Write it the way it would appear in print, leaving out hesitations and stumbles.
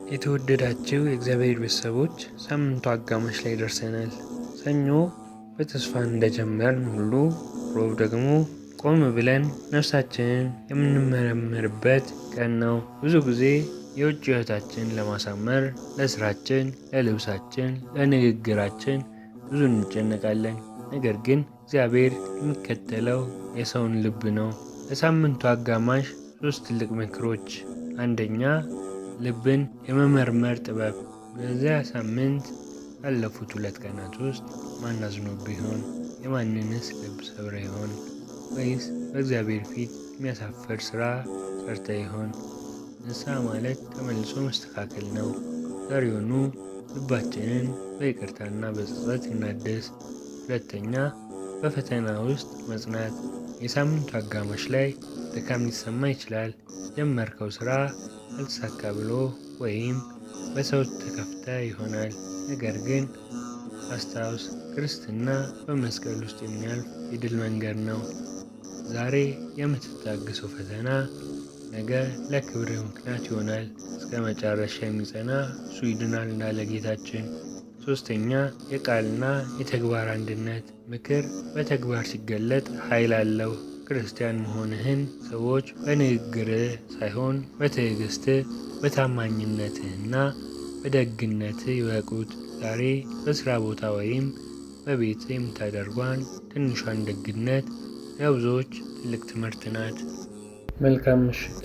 የተወደዳችሁ የእግዚአብሔር ቤተሰቦች፣ ሳምንቱ አጋማሽ ላይ ደርሰናል። ሰኞ በተስፋ እንደጀመርን ሁሉ ሮብ ደግሞ ቆም ብለን ነፍሳችንን የምንመረምርበት ቀን ነው። ብዙ ጊዜ የውጭ ሕይወታችንን ለማሳመር ለስራችን፣ ለልብሳችን፣ ለንግግራችን ብዙ እንጨነቃለን። ነገር ግን እግዚአብሔር የሚከተለው የሰውን ልብ ነው። ለሳምንቱ አጋማሽ ሶስት ትልቅ ምክሮች። አንደኛ፣ ልብን የመመርመር ጥበብ። በዚያ ሳምንት ባለፉት 2 ቀናት ውስጥ ማን አዝኖብህ ይሆን? የማንንስ ልብ ሰብረህ ይሆን? ወይስ በእግዚአብሔር ፊት የሚያሳፍር ሥራ ሰርተህ ይሆን? ንስሐ ማለት ተመልሶ መስተካከል ነው። ዛሬውኑ ልባችንን በይቅርታና በጸጸት እናድስ። ሁለተኛ፣ በፈተና ውስጥ መጽናት። የሳምንቱ አጋማሽ ላይ ድካም ሊሰማ ይችላል። የጀመርከው ሥራ አልተሳካ ብሎ ወይም በሰው ተከፍተህ ይሆናል። ነገር ግን አስታውስ፣ ክርስትና በመስቀል ውስጥ የሚያልፍ የድል መንገድ ነው። ዛሬ የምትታገሰው ፈተና ነገ ለክብርህ ምክንያት ይሆናል። እስከ መጨረሻ የሚጸና እሱ ይድናል እንዳለ ጌታችን። ሶስተኛ፣ የቃልና የተግባር አንድነት። ምክር በተግባር ሲገለጥ ኃይል አለው። ክርስቲያን መሆንህን ሰዎች በንግግርህ ሳይሆን በትዕግስትህ፣ በታማኝነትህና በደግነትህ ይወቁት። ዛሬ በስራ ቦታ ወይም በቤት የምታደርጓን ትንሿን ደግነት ለብዙዎች ትልቅ ትምህርት ናት። መልካም ምሽት።